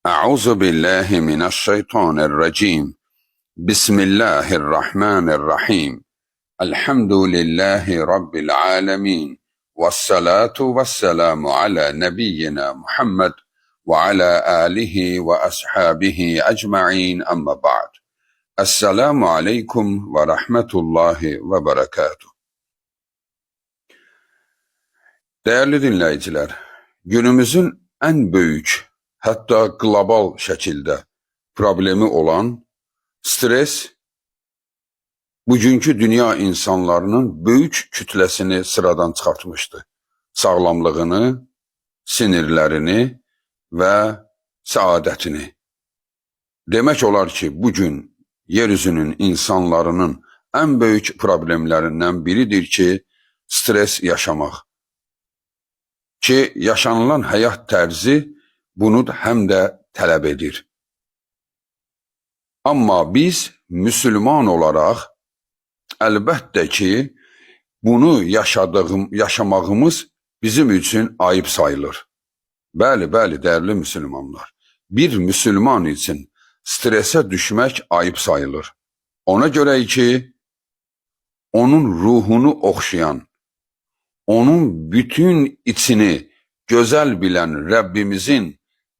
Euzu billahi mineşşeytanirracim. Bismillahirrahmanirrahim. Elhamdülillahi rabbil alamin. Vessalatu vesselamu ala nebiyyina Muhammed ve ala alihi ve ashabihi ecmaîn. Amma ba'd. Esselamu aleyküm ve rahmetullahi ve berekatuh. Değerli dinleyiciler, günümüzün en böyük, hətta qlobal şəkildə problemi olan stres, bugünkü dünya insanlarının böyük kütləsini sıradan çıxartmışdı. Sağlamlığını, sinirlərini və səadətini. Demək olar ki, bugün yeryüzünün insanlarının ən böyük problemlərindən biridir ki, stres yaşamaq. Ki, yaşanılan həyat tərzi bunu həm də tələb edir. Amma biz müsəlman olaraq əlbəttə ki, bunu yaşamağımız bizim üçün ayıb sayılır. Bəli, bəli, dəyərli müsəlmanlar. Bir müsəlman üçün stresə düşmək ayıb sayılır. Ona görə ki, onun ruhunu oxşayan, onun bütün içini gözəl bilən Rəbbimizin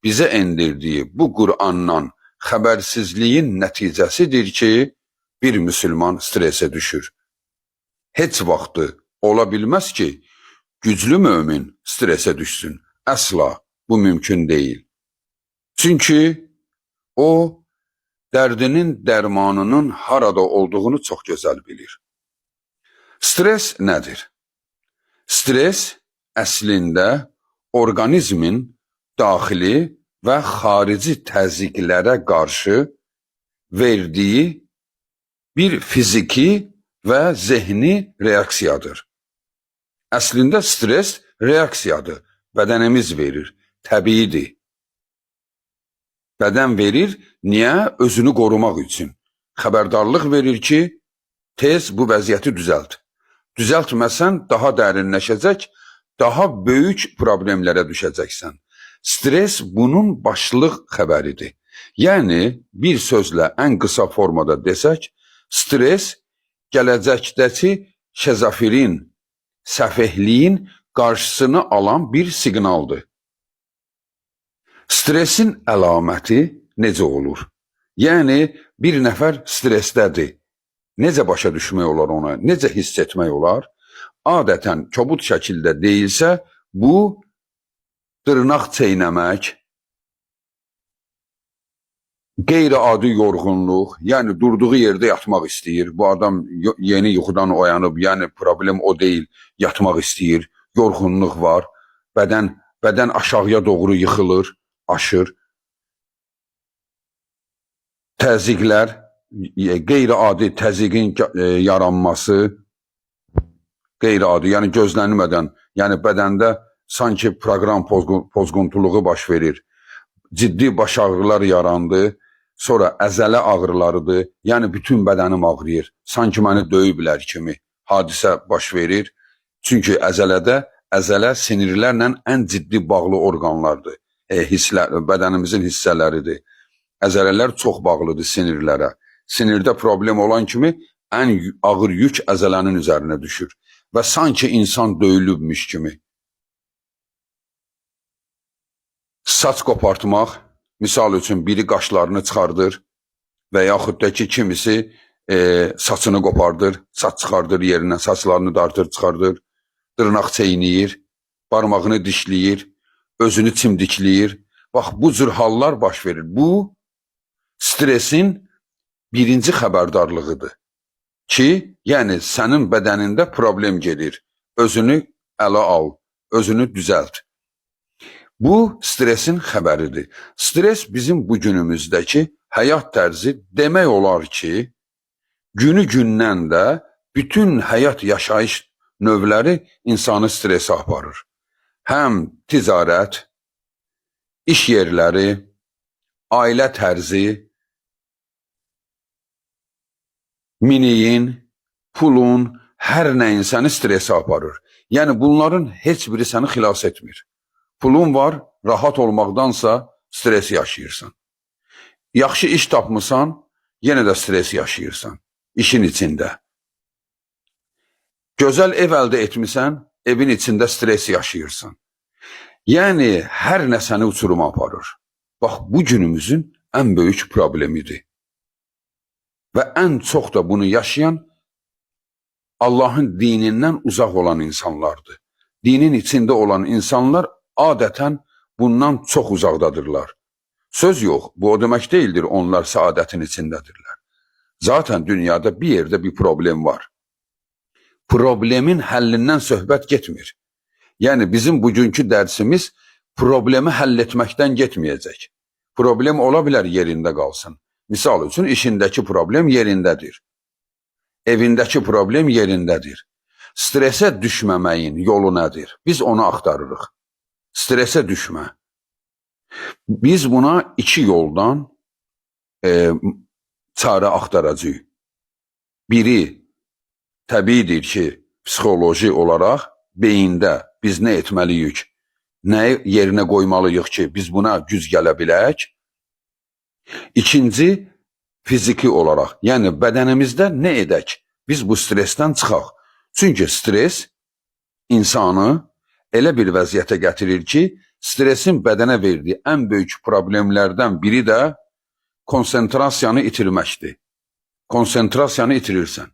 bizə endirdiyi bu Qur'andan xəbərsizliyin nəticəsidir ki, bir müsəlman stresə düşür. Heç vaxtı ola bilməz ki, güclü mömin stresə düşsün. Əsla bu mümkün deyil. Çünki o dərdinin dərmanının harada olduğunu çox gözəl bilir. Stres nədir? Stres əslində orqanizmin daxili və xarici təzyiqlərə qarşı verdiyi bir fiziki və zehni reaksiyadır. Əslində stres reaksiyadır. Bədənimiz verir, təbiidir. Bədən verir, niyə? Özünü qorumaq üçün. Xəbərdarlıq verir ki, tez bu vəziyyəti düzəlt. Düzəltməsən daha dərinləşəcək, daha böyük problemlərə düşəcəksən. Stres bunun başlıq xəbəridir. Yəni, bir sözlə ən qısa formada desək, stres gələcəkdəki şezafirin, səfehliyin qarşısını alan bir siqnaldır. Stresin əlaməti necə olur? Yəni, bir nəfər stressdədir. Necə başa düşmək olar ona? Necə hiss etmək olar? Adətən kobud şəkildə deyilsə, bu dırnaq çeynəmək, qeyri-adi yorğunluq, yəni durduğu yerdə yatmaq istəyir. Bu adam yeni yuxudan oyanıb, yəni problem o deyil, yatmaq istəyir. Yorğunluq var. Bədən aşağıya doğru yıxılır, aşır. Təzyiqlər, qeyri-adi təzyiqin yaranması, qeyri-adi, yəni gözlənilmədən, yəni bədəndə sanki proqram pozğuntuluğu baş verir. Ciddi baş ağrılar yarandı, sonra əzələ ağrılarıdır, yəni bütün bədənim ağrıyır. Sanki məni döyüblər kimi hadisə baş verir. Çünki əzələdə əzələ sinirlərlə ən ciddi bağlı orqanlardır. Hisslər, bədənimizin hissələridir. Əzələlər çox bağlıdır sinirlərə. Sinirdə problem olan kimi ən ağır yük əzələnin üzərinə düşür və sanki insan döyülübmüş kimi. Saç qopartmaq, misal üçün biri qaşlarını çıxardır və yaxud da ki, kimisi saçını qopardır, saç çıxardır yerindən, saçlarını dartır, çıxardır, dırnaq çeynəyir, barmağını dişləyir, özünü çimdikləyir. Bax, bu cür hallar baş verir. Bu, stresin birinci xəbərdarlığıdır ki, yəni sənin bədənində problem gedir. Özünü ələ al, özünü düzəlt. Bu, stresin xəbəridir. Stres bizim bu günümüzdəki həyat tərzi demək olar ki, günü gündən də bütün həyat yaşayış növləri insanı stresə aparır. Həm ticarət, iş yerləri, ailə tərzi, miniyin, pulun, hər nəyin səni stresə aparır. Yəni bunların heç biri səni xilas etmir. Pulun var, rahat olmaqdansa stres yaşayırsan. Yaxşı iş tapmısan, yenə də stres yaşayırsan işin içində. Gözəl ev əldə etmisən, evin içində stres yaşayırsan. Yəni hər nə səni uçuruma aparır. Bax, bu günümüzün ən böyük problemidir. Və ən çox da bunu yaşayan Allahın dinindən uzaq olan insanlardır. Dinin içində olan insanlar adətən bundan çox uzaqdadırlar. Söz yox, bu o demək deyildir onlar səadətin içindədirlər. Zaten dünyada bir yerdə bir problem var. Problemin həllindən söhbət getmir. Yəni bizim bugünkü dərsimiz problemi həll etməkdən getməyəcək. Problem ola bilər yerində qalsın. Misal üçün işindəki problem yerindədir. Evindəki problem yerindədir. Stresə düşməməyin yolu nədir? Biz onu axtarırıq. Stresə düşmə. Biz buna iki yoldan çarə axtaracağıq. Biri təbiidir ki, psixoloji olaraq beyində biz nə etməliyik, nəyi yerinə qoymalıyıq ki, biz buna güc gələ bilək. İkinci, fiziki olaraq, yəni bədənimizdə nə edək, biz bu stresdən çıxaq. Çünki stres insanı elə bir vəziyyətə gətirir ki, stresin bədənə verdiyi ən böyük problemlərdən biri də konsentrasiyanı itirməkdir. Konsentrasiyanı itirirsən.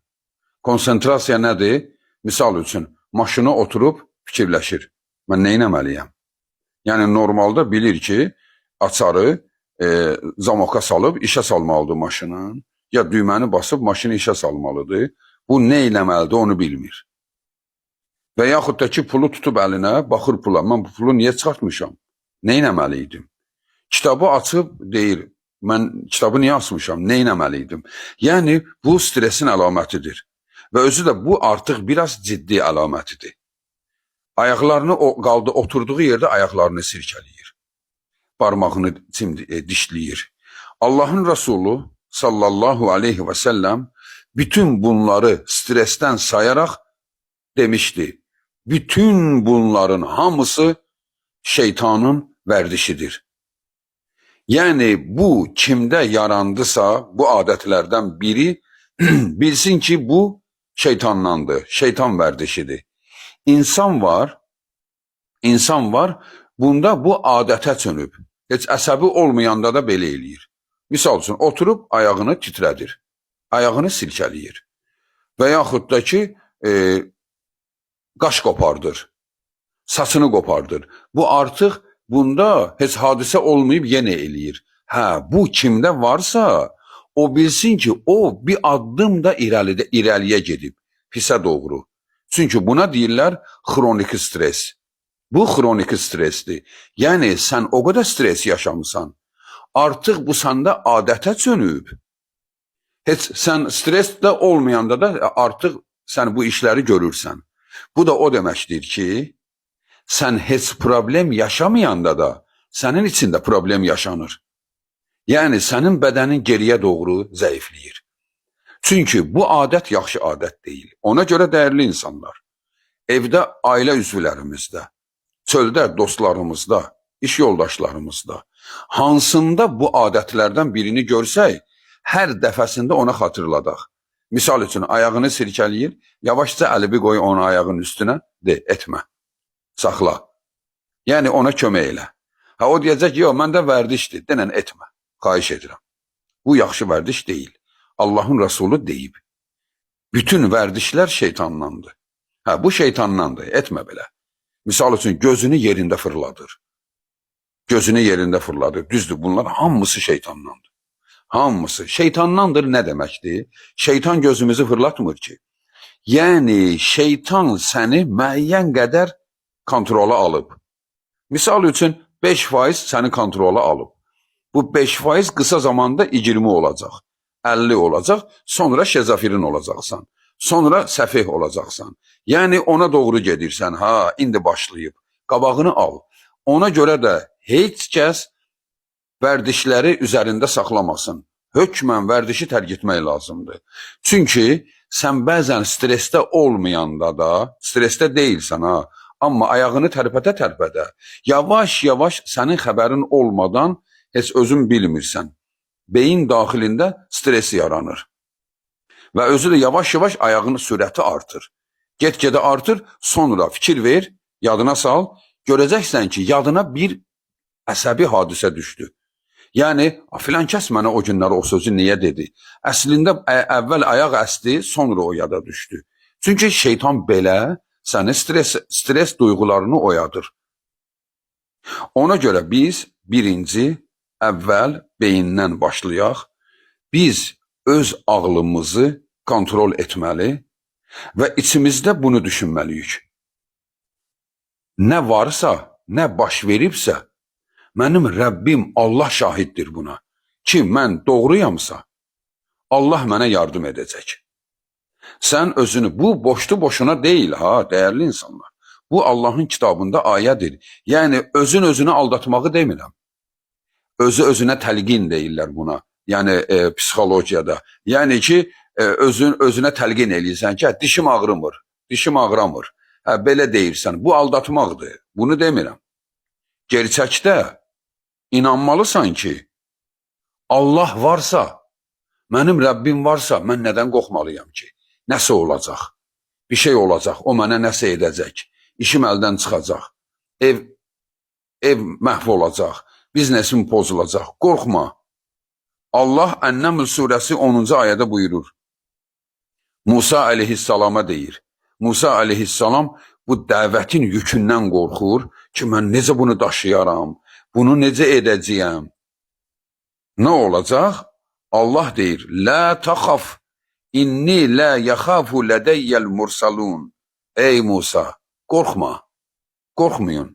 Konsentrasiya nədir? Misal üçün, maşına oturub fikirləşir. Mən nə etməliyəm? Yəni normalda bilir ki, açarı zamoka salıb işə salmalıdır maşının. Ya düyməni basıb maşını işə salmalıdır. Bu nə eləməlidir onu bilmir. Və yaxud da ki, pulu tutub əlinə, baxır pula. Mən bu pulu niyə çıxartmışam? Nə etməli idim? Kitabı açıb deyir, mən kitabı niyə açmışam? Nə etməli idim? Yəni bu stresin əlamətidir. Və özü də bu artıq biraz ciddi əlamətidir. Ayaqlarını o qaldı oturduğu yerdə ayaqlarını sirkələyir. Barmağını dişləyir. Allahın Rəsulu sallallahu aleyhi və səlləm bütün bunları stresdən sayaraq demişdi. Bütün bunların hamısı şeytanın vərdişidir. Yəni bu kimdə yarandısa, bu adətlərdən biri bilsin ki, bu şeytandandır, şeytan vərdişidir. İnsan var, insan var, bunda bu adətə çönüb. Heç əsəbi olmayanda da belə eləyir. Misal üçün, oturub ayağını titrədir, ayağını silkələyir. Və yaxud da ki, qaş qopardır, saçını qopardır. Bu artıq bunda heç hadisə olmayıb yenə eləyir. Hə, bu kimdə varsa, o bilsin ki, o bir addım da irəliyə gedib, pisə doğru. Çünki buna deyirlər xroniki stres. Bu xroniki stresdir. Yəni sən o qədər stres yaşamısan, artıq bu səndə adətə çönüb. Heç sən stresdə olmayanda da artıq sən bu işləri görürsən. Bu da o deməkdir ki, sən heç problem yaşamayanda da sənin içində problem yaşanır. Yəni sənin bədənin geriyə doğru zəifləyir. Çünki bu adət yaxşı adət deyil. Ona görə dəyərli insanlar, evdə ailə üzvlərimizdə, çöldə dostlarımızda, iş yoldaşlarımızda, hansında bu adətlərdən birini görsək, hər dəfəsində ona xatırladaq. Misal üçün, ayağını sirkələyir, yavaşca əlibi qoy onun ayağının üstünə, de, etmə, saxla. Yəni ona kömək elə. Ha, o deyəcək ki, yox, məndə vərdişdir, denən etmə, xahiş edirəm. Bu yaxşı vərdiş deyil. Allahın Rəsulu deyib. Bütün vərdişlər şeytandandır. Hə, bu şeytandandır, etmə belə. Misal üçün, gözünü yerində fırladır. Gözünü yerində fırladır. Düzdür, bunlar hamısı şeytandandır. Hamısı. Şeytandandır nə deməkdir? Şeytan gözümüzü fırlatmır ki. Yəni, şeytan səni müəyyən qədər kontrola alıb. Misal üçün, 5% səni kontrola alıb. Bu 5% qısa zamanda 20 olacaq, 50 olacaq, sonra şezafirin olacaqsan, sonra səfeh olacaqsan. Yəni ona doğru gedirsən, ha, indi başlayıb. Qabağını al. Ona görə də heç kəs vərdişləri üzərində saxlamasın. Hökmən vərdişi tərk etmək lazımdır. Çünki sən bəzən stressdə olmayanda da, stressdə deyilsən ha, Amma ayağını tərpədə-tərpədə, yavaş-yavaş sənin xəbərin olmadan heç özün bilmirsən. Beyin daxilində stres yaranır. Və özü də yavaş-yavaş ayağının sürəti artır. Get-gedə artır, sonra fikir ver, yadına sal, görəcəksən ki, yadına bir əsəbi hadisə düşdü. Yəni, filan kəs mənə o günləri o sözü niyə dedi? Əslində, əvvəl ayaq əsdi, sonra o yada düşdü. Çünki şeytan belə səni stres duyğularını oyadır. Ona görə biz birinci, əvvəl beyindən başlayaq. Biz öz ağlımızı kontrol etməli və içimizdə bunu düşünməliyik. Nə varsa, nə baş veribsə, mənim Rəbbim Allah şahiddir buna. Ki, mən doğruyamsa, Allah mənə yardım edəcək. Sən özünü, bu boşdu boşuna deyil ha, dəyərli insanlar. Bu Allahın kitabında ayədir. Yəni, özün özünü aldatmağı demirəm. Özü özünə təlqin deyirlər buna. Yəni, psixologiyada. Yəni ki, özün özünə təlqin eləyirsən ki, hə, dişim ağrımır, dişim ağramır. Hə, belə deyirsən. Bu aldatmaqdır. Bunu demirəm. Gerçəkdə inanmalısan ki, Allah varsa, mənim Rəbbim varsa, mən nədən qorxmalıyam ki? Nəsə olacaq. Bir şey olacaq. O mənə nəsə edəcək. İşim əldən çıxacaq. Ev məhv olacaq. Biznesim pozulacaq. Qorxma. Allah Ən-Nəml surəsi 10-cu ayədə buyurur. Musa əleyhissalama deyir. Musa əleyhissalam bu dəvətin yükündən qorxur ki, mən necə bunu daşıyaram, bunu necə edəcəyəm? Nə olacaq? Allah deyir, Lə təxaf, inni lə yəxafu lədəyyəl mursalun. Ey Musa, qorxma, qorxmayın.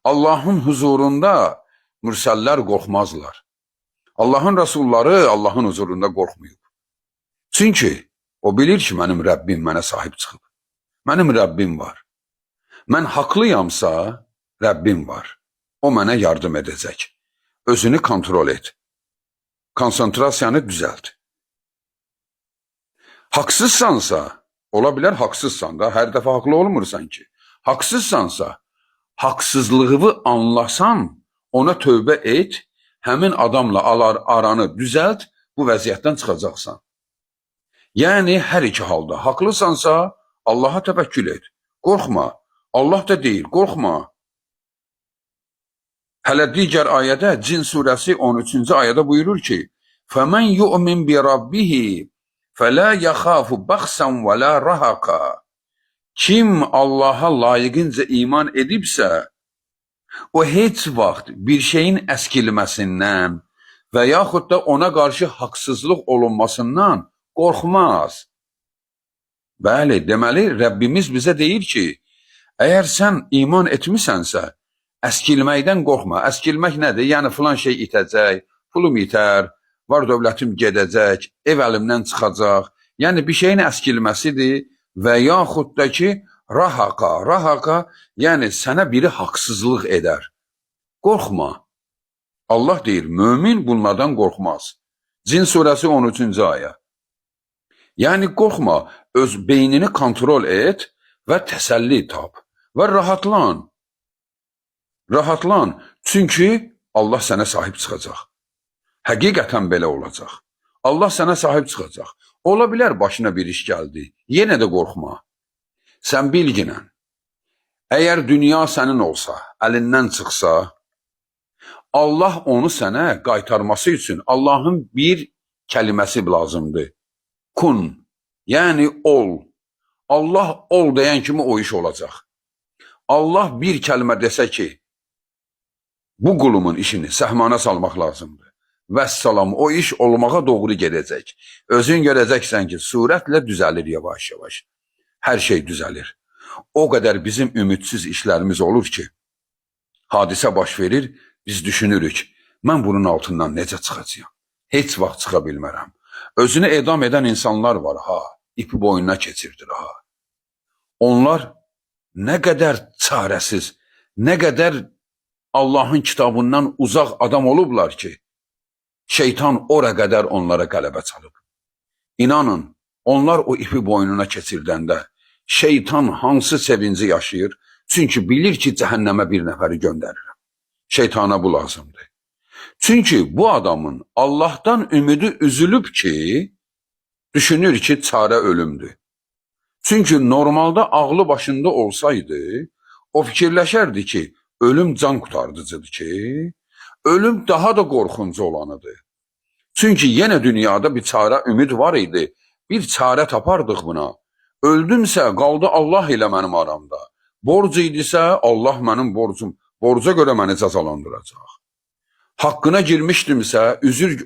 Allahın huzurunda mürsəllər qorxmazlar. Allahın rəsulları Allahın huzurunda qorxmayıb. Çünki o bilir ki, mənim Rəbbim mənə sahib çıxıb. Mənim Rəbbim var. Mən haqlıyamsa, Rəbbim var. O mənə yardım edəcək. Özünü kontrol et. Konsantrasiyanı düzəlt. Haqsızsansa, ola bilər haqsızsan da, hər dəfə haqlı olmursan ki. Haqsızsansa, haqsızlığını anlasan, ona tövbə et, həmin adamla aranı düzəlt, bu vəziyyətdən çıxacaqsan. Yəni, hər iki halda haqlısansa, Allaha təvəkkül et. Qorxma. Allah da deyir, qorxma. Hələ digər ayədə Cin surəsi 13-cü ayədə buyurur ki: "Fəmən yu'min bi rabbihi fələ yaxafu baxsan və la rahaqa." Kim Allaha layiqincə iman edibsə, o heç vaxt bir şeyin əskilməsindən və yaxud da ona qarşı haqsızlıq olunmasından qorxmaz. Bəli, deməli Rəbbimiz bizə deyir ki, əgər sən iman etmisənsə, əskilməkdən qorxma. Əskilmək nədir? Yəni filan şey itəcək, pulum itər, var dövlətim gedəcək, ev əlimdən çıxacaq. Yəni bir şeyin əskilməsidir və yaxud da ki, rahaqa, yəni sənə biri haqsızlıq edər. Qorxma. Allah deyir, mömin bunlardan qorxmaz. Cin surəsi 13-cü ayə. Yəni qorxma, öz beynini kontrol et və təsəlli tap və rahatlan. Rahatlan, çünki Allah sənə sahib çıxacaq. Həqiqətən belə olacaq. Allah sənə sahib çıxacaq. Ola bilər başına bir iş gəldi. Yenə də qorxma. Sən bilginən, əgər dünya sənin olsa, əlindən çıxsa, Allah onu sənə qaytarması üçün Allahın bir kəlməsi lazımdır. Kun, yəni ol. Allah ol deyən kimi o iş olacaq. Allah bir kəlmə desə ki, bu qulumun işini səhmana salmaq lazımdır. Vəssalam, o iş olmağa doğru gedəcək. Özün görəcəksən ki, surətlə düzəlir yavaş-yavaş. Hər şey düzəlir. O qədər bizim ümidsiz işlərimiz olur ki, hadisə baş verir, biz düşünürük, mən bunun altından necə çıxacağam? Heç vaxt çıxa bilmərəm. Özünü edam edən insanlar var ha, ipi boynuna keçirdir ha. Onlar nə qədər çarəsiz, nə qədər Allahın kitabından uzaq adam olublar ki, şeytan ora qədər onlara qələbə çalıb. İnanın, onlar o ipi boynuna keçirdəndə şeytan hansı sevinci yaşayır, Çünki bilir ki, cəhənnəmə bir nəfəri göndərirəm. Şeytana bu lazımdır. Çünki bu adamın Allahdan ümidi üzülüb ki, düşünür ki, çarə ölümdür. Çünki normalda ağlı başında olsaydı, o fikirləşərdi ki, ölüm can qurtardıcıdır ki, ölüm daha da qorxunc olanıdır. Çünki yenə dünyada bir çarə ümid var idi. Bir çarə tapardıq buna. Öldümsə qaldı Allah ilə mənim aramda. Borc idisə Allah mənim borcum, borca görə məni cəzalandıracaq. Haqqına girmişdimsə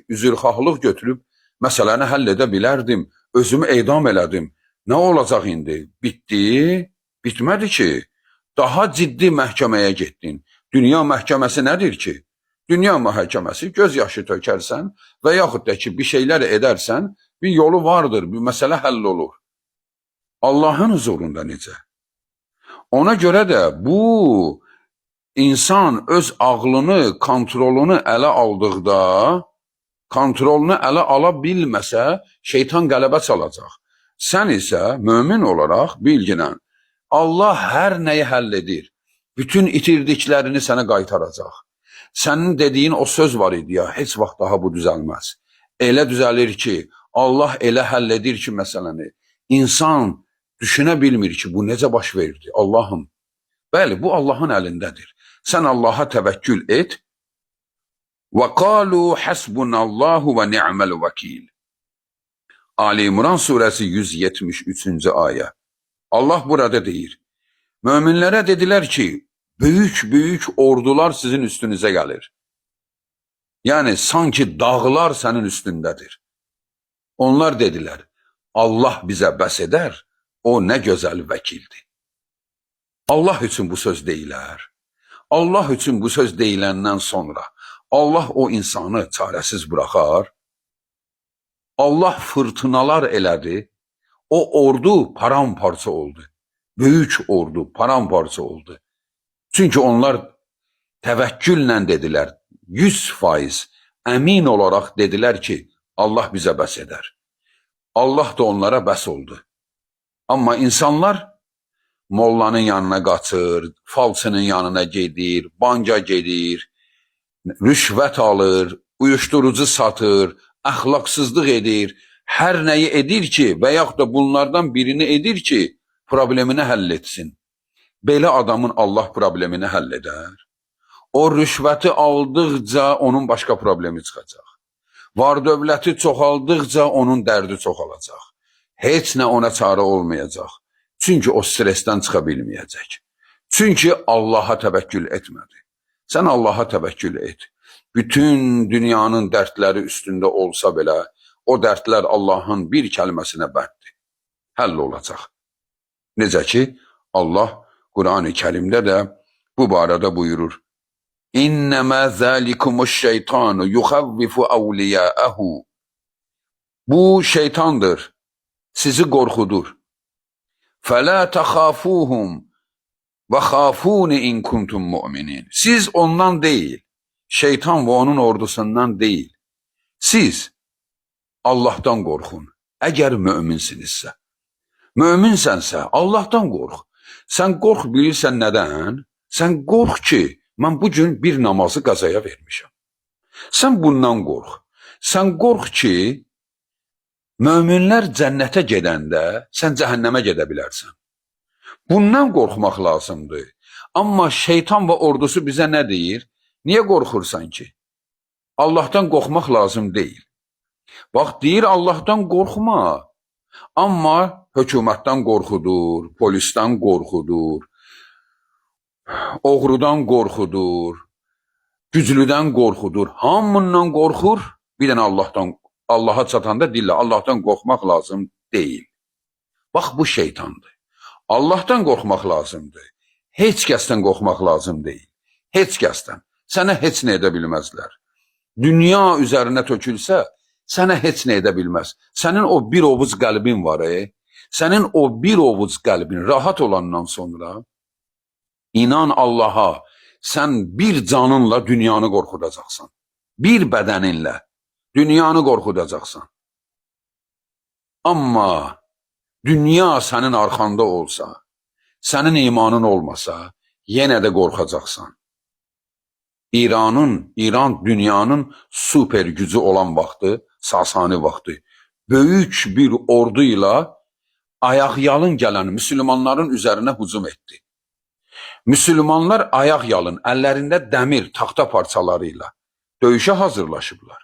üzrxahlıq götürüb məsələni həll edə bilərdim. Özümü edam elədim. Nə olacaq indi? Bitdi? Bitmədi ki. Daha ciddi məhkəməyə getdin. Dünya məhkəməsi nədir ki? Dünya məhkəməsi göz yaşı tökərsən və yaxud da ki bir şeylər edərsən, bir yolu vardır, bir məsələ həll olur. Allahın huzurunda necə? Ona görə də bu insan öz ağlını, kontrolunu ələ aldıqda, kontrolunu ələ ala bilməsə, şeytan qələbə çalacaq. Sən isə mömin olaraq bilginən, Allah hər nəyi həll edir. Bütün itirdiklərini sənə qaytaracaq. Sənin dediyin o söz var idi ya, heç vaxt daha bu düzəlməz. Elə düzəlir ki, Allah elə həll edir ki məsələni. İnsan düşünə bilmir ki, bu necə baş verdi? Allahım. Bəli, bu Allahın əlindədir. Sən Allaha təvəkkül et. Və qalu hasbunallahu və ni'məl vəkil. Ali İmran surəsi 173-cü ayə. Allah burada deyir. Möminlərə dedilər ki, böyük-böyük ordular sizin üstünüzə gəlir. Yəni sanki dağlar sənin üstündədir. Onlar dedilər, Allah bizə bəs edər, o nə gözəl vəkildir. Allah üçün bu söz deyilər. Allah üçün bu söz deyiləndən sonra Allah o insanı çarəsiz buraxar. Allah fırtınalar elədi. O ordu paramparça oldu. Böyük ordu paramparça oldu. Çünki onlar təvəkküllə dedilər, 100% əmin olaraq dedilər ki, Allah bizə bəs edər. Allah da onlara bəs oldu. Amma insanlar mollanın yanına qaçır, falçının yanına gedir, banka gedir, rüşvət alır, uyuşturucu satır, əxlaqsızlıq edir, hər nəyi edir ki, və yaxud da bunlardan birini edir ki, problemini həll etsin. Belə adamın Allah problemini həll edər. O rüşvəti aldıqca onun başqa problemi çıxacaq. Var dövləti çoxaldıqca onun dərdi çoxalacaq. Heç nə ona çarə olmayacaq. Çünki o stressdən çıxa bilməyəcək. Çünki Allaha təvəkkül etmədi. Sən Allaha təvəkkül et. Bütün dünyanın dərdləri üstündə olsa belə, o dərdlər Allahın bir kəlməsinə bənddir. Həll olacaq. Necə ki, Allah Qurani Kərimdə də bu barədə buyurur. İnnemâ zâlikumuş-şeytanu yuxavvifu əvliyâəhu. Bu şeytandır. Sizi qorxudur. Fələ təxafuhum və xafuni in kuntum mu'minin. Siz ondan deyil, şeytan və onun ordusundan deyil. Siz Allahdan qorxun, əgər möminsinizsə. Möminsənsə Allahdan qorx. Sən qorx bilirsən nədən? Sən qorx ki, mən bu gün bir namazı qəzaya vermişəm. Sən bundan qorx. Sən qorx ki, möminlər cənnətə gedəndə sən cəhənnəmə gedə bilərsən. Bundan qorxmaq lazımdır. Amma şeytan və ordusu bizə nə deyir? Niyə qorxursan ki? Allahdan qorxmaq lazım deyil. Bax, deyir Allahdan qorxma. Amma hökumətdən qorxudur, polisdən qorxudur, oğrudan qorxudur, güclüdən qorxudur. Hamından qorxur, bir dənə Allahdan, Allaha çatanda dillə Allahdan qorxmaq lazım deyil. Bax, bu şeytandır. Allahdan qorxmaq lazımdır. Heç kəsdən qorxmaq lazım deyil. Heç kəsdən. Sənə heç nə edə bilməzlər. Dünya üzərinə tökülsə, sənə heç nə edə bilməz. Sənin o bir ovuc qəlbin var, Sənin o bir ovuc qəlbin rahat olandan sonra, inan Allaha, sən bir canınla dünyanı qorxudacaqsan. Bir bədəninlə dünyanı qorxudacaqsan. Amma dünya sənin arxanda olsa, Sənin imanın olmasa, yenə də qorxacaqsan. İran dünyanın super gücü olan vaxtı, Sasani vaxtı, böyük bir ordu ilə ayaqyalın gələn müsəlmanların üzərinə hücum etdi. Müsəlmanlar ayaqyalın, əllərində dəmir, taxta parçaları ilə döyüşə hazırlaşıblar.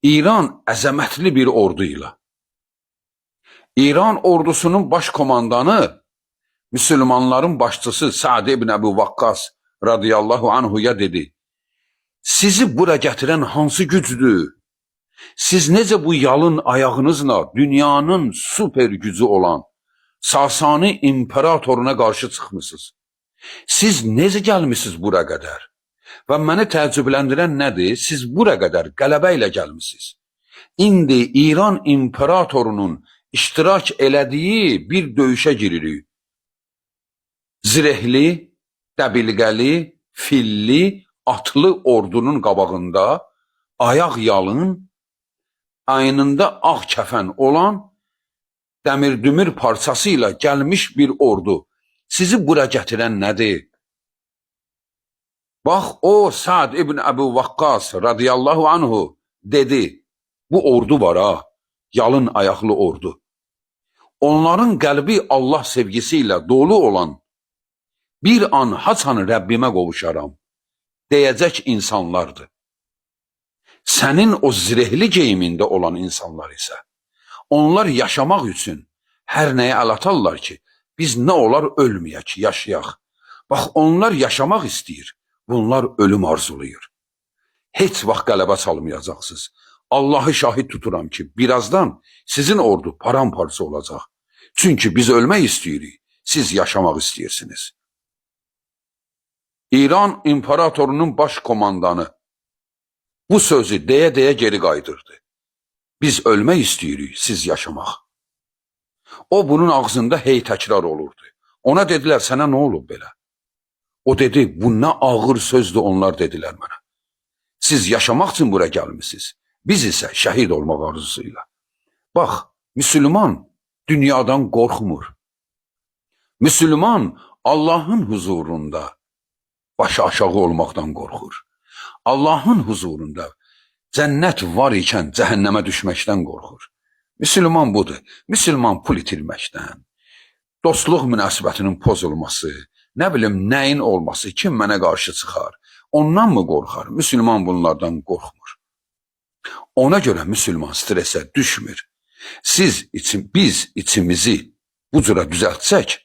İran əzəmətli bir ordu ilə. İran ordusunun baş komandanı müsəlmanların başçısı Sa'd ibn Əbu Vaqqas radiyallahu anhuya dedi: "Sizi bura gətirən hansı gücdür? Siz necə bu yalın ayağınızla dünyanın super gücü olan Sasani imperatoruna qarşı çıxmısınız? Siz necə gəlmisiniz bura qədər? Və məni təəccübləndirən nədir? Siz bura qədər qələbə ilə gəlmisiniz. İndi İran imperatorunun iştirak elədiyi bir döyüşə giririk. Zirehli, dəbilqəli, filli, atlı ordunun qabağında ayaq yalın, aynında ağ kəfən olan dəmir-dümür parçası ilə gəlmiş bir ordu. Sizi bura gətirən nədir?" Bax, o Sa'd ibn Əbu Vaqqas radiyallahu anhu dedi, bu ordu var ha, yalın ayaqlı ordu. Onların qəlbi Allah sevgisi ilə dolu olan, bir an haçan Rəbbimə qovuşaram deyəcək insanlardır. Sənin o zirehli geyimində olan insanlar isə, onlar yaşamaq üçün hər nəyə əl atarlar ki, biz nə olar ölməyək, yaşayaq. Bax, onlar yaşamaq istəyir, bunlar ölüm arzulayır. Heç vaxt qələbə çalmayacaqsınız. Allahı şahid tuturam ki, birazdan sizin ordu paramparça olacaq. Çünki biz ölmək istəyirik, siz yaşamaq istəyirsiniz. İran imperatorunun baş komandanı bu sözü deyə-deyə geri qayıdırdı. Biz ölmək istəyirik, siz yaşamaq. O bunun ağzında hey təkrar olurdu. Ona dedilər, sənə nə olub belə? O dedi, bu nə ağır sözdür onlar dedilər mənə. Siz yaşamaq üçün bura gəlmisiniz. Biz isə şəhid olmaq arzusuyla. Bax, Müslüman dünyadan qorxmur. Müslüman Allahın huzurunda başı aşağı olmaqdan qorxur. Allahın huzurunda cənnət var ikən cəhənnəmə düşməkdən qorxur. Müslüman budur. Müslüman pul itirməkdən, dostluq münasibətinin pozulması, nə bilim nəyin olması, kim mənə qarşı çıxar, ondan mı qorxar? Müslüman bunlardan qorxmur. Ona görə müsəlman stresə düşmür. Biz içimizi bu cürə düzəltsək,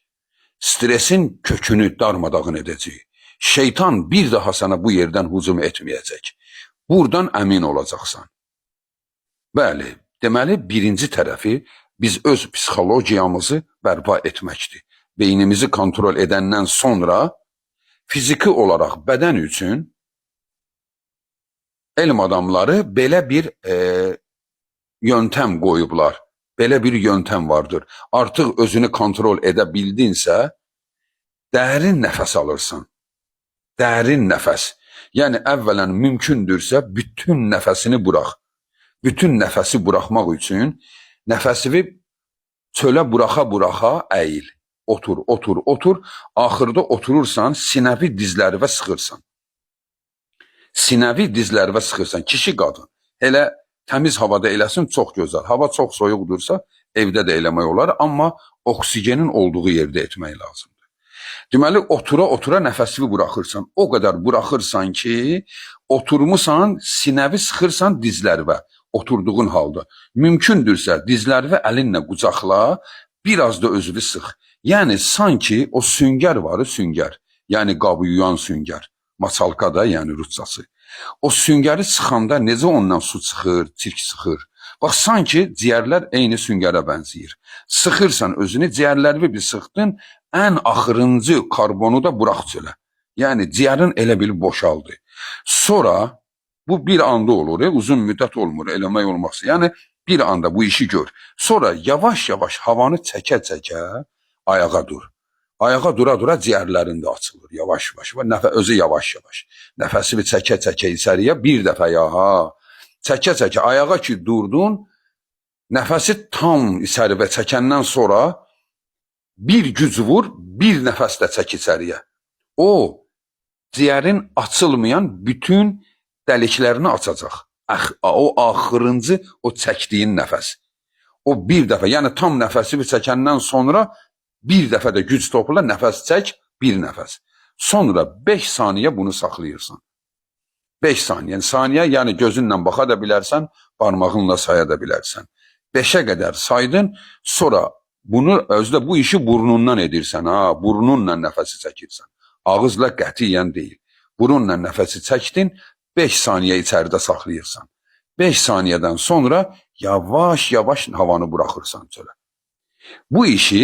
stresin kökünü darmadağın edəcəyik. Şeytan bir daha sana bu yerdən hücum etməyəcək. Buradan əmin olacaqsan. Bəli, deməli birinci tərəfi biz öz psixologiyamızı bərpa etməkdir. Beynimizi kontrol edəndən sonra fiziki olaraq bədən üçün elm adamları belə bir yöntəm qoyublar. Belə bir yöntəm vardır. Artıq özünü kontrol edə bildinsə, dərin nəfəs alırsan. Dərin nəfəs. Yəni əvvələn mümkündürsə bütün nəfəsini burax. Bütün nəfəsi buraxmaq üçün nəfəsini çölə buraxa-buraxa əyil. Otur, otur, otur. Axırda oturursan, sinəvi dizlərinə sıxırsan. Sinəvi dizlərinə sıxırsan. Kişi, qadın. Elə təmiz havada eləsin, çox gözəl. Hava çox soyuqdursa, evdə də eləmək olar, amma oksigenin olduğu yerdə etmək lazımdır. Deməli, otura-otura nəfəsini buraxırsan. O qədər buraxırsan ki, oturmusan, sinəvi sıxırsan dizlərinə oturduğun halda. Mümkündürsə dizlərini əlinlə qucaqla, biraz da özünü sıx. Yəni sanki o süngər var, süngər. Yəni qabı yuyan süngər. Maçalka da, yəni ruscası. O süngəri sıxanda necə ondan su çıxır, çirk çıxır. Bax, sanki ciyərlər eyni süngərə bənzəyir. Sıxırsan özünü, ciyərlərini bir sıxdın, ən axırıncı karbonu da burax çölə. Yəni ciyərin elə bil boşaldı. Sonra bu bir anda olur, uzun müddət olmur, eləmək olmaz. Yəni bir anda bu işi gör. Sonra yavaş-yavaş havanı çəkə-çəkə ayağa dur. Ayağa dura-dura ciyərlərin də açılır yavaş-yavaş və nəfə özü yavaş-yavaş. Nəfəsini çəkə-çəkə içəriyə bir dəfə ya ha. Çəkə-çəkə ayağa ki durdun, nəfəsi tam içəri və çəkəndən sonra Bir güc vur, bir nəfəs də çək içəriyə. O ciyərin açılmayan bütün dəliklərini açacaq. O axırıncı o çəkdiyin nəfəs. O bir dəfə, yəni tam nəfəsi çəkəndən sonra bir dəfə də güc topla, nəfəs çək, bir nəfəs. Sonra 5 saniyə bunu saxlayırsan. 5 saniyə, yəni saniyə, yəni gözünlə baxa da bilərsən, barmağınla saya da bilərsən. 5-ə qədər saydın, sonra bunu özdə bu işi burnundan edirsən, ha, burnunla nəfəsi çəkirsən. Ağızla qətiyyən deyil. Burunla nəfəsi çəkdin, 5 saniyə içəridə saxlayırsan. 5 saniyədən sonra yavaş-yavaş havanı buraxırsan çölə. Bu işi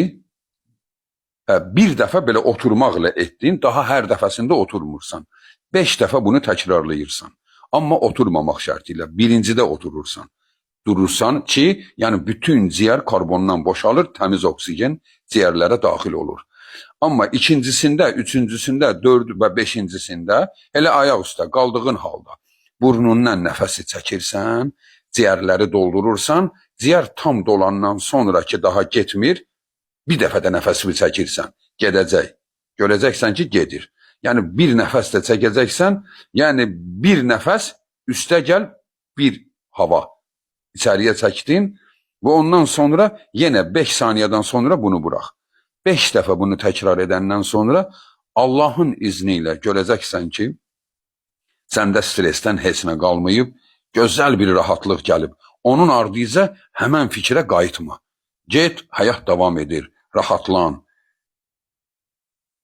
bir dəfə belə oturmaqla etdin, daha hər dəfəsində oturmursan. 5 dəfə bunu təkrarlayırsan. Amma oturmamaq şərti ilə birincidə oturursan. Durursan ki, yəni bütün ciyər karbondan boşalır, təmiz oksigen ciyərlərə daxil olur. Amma ikincisində, üçüncüsündə, dörd və beşincisində elə ayaq üstə qaldığın halda burnundan nəfəsi çəkirsən, ciyərləri doldurursan, ciyər tam dolandan sonra ki daha getmir, bir dəfə də nəfəsini çəkirsən, gedəcək. Görəcəksən ki, gedir. Yəni bir nəfəs də çəkəcəksən, yəni bir nəfəs üstə gəl bir hava içəriyə çəkdin və ondan sonra yenə 5 saniyədən sonra bunu burax. 5 dəfə bunu təkrar edəndən sonra Allahın izni ilə görəcəksən ki, səndə stressdən heç nə qalmayıb, gözəl bir rahatlıq gəlib. Onun ardınca həmən fikrə qayıtma. Get, həyat davam edir, rahatlan.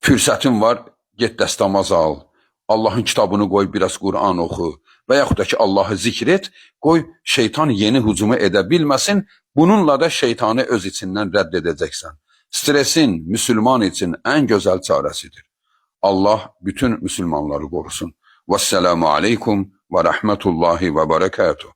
Fürsətin var, get dəstəmaz al. Allahın kitabını qoy, biraz Quran oxu və yaxud da ki Allahı zikr et, qoy şeytan yeni hücumu edə bilməsin. Bununla da şeytanı öz içindən rədd edəcəksən. Stresin müsəlman üçün ən gözəl çarəsidir. Allah bütün müsəlmanları qorusun. Vəssalamu aleykum və rəhmətullahi və bərəkatuhu.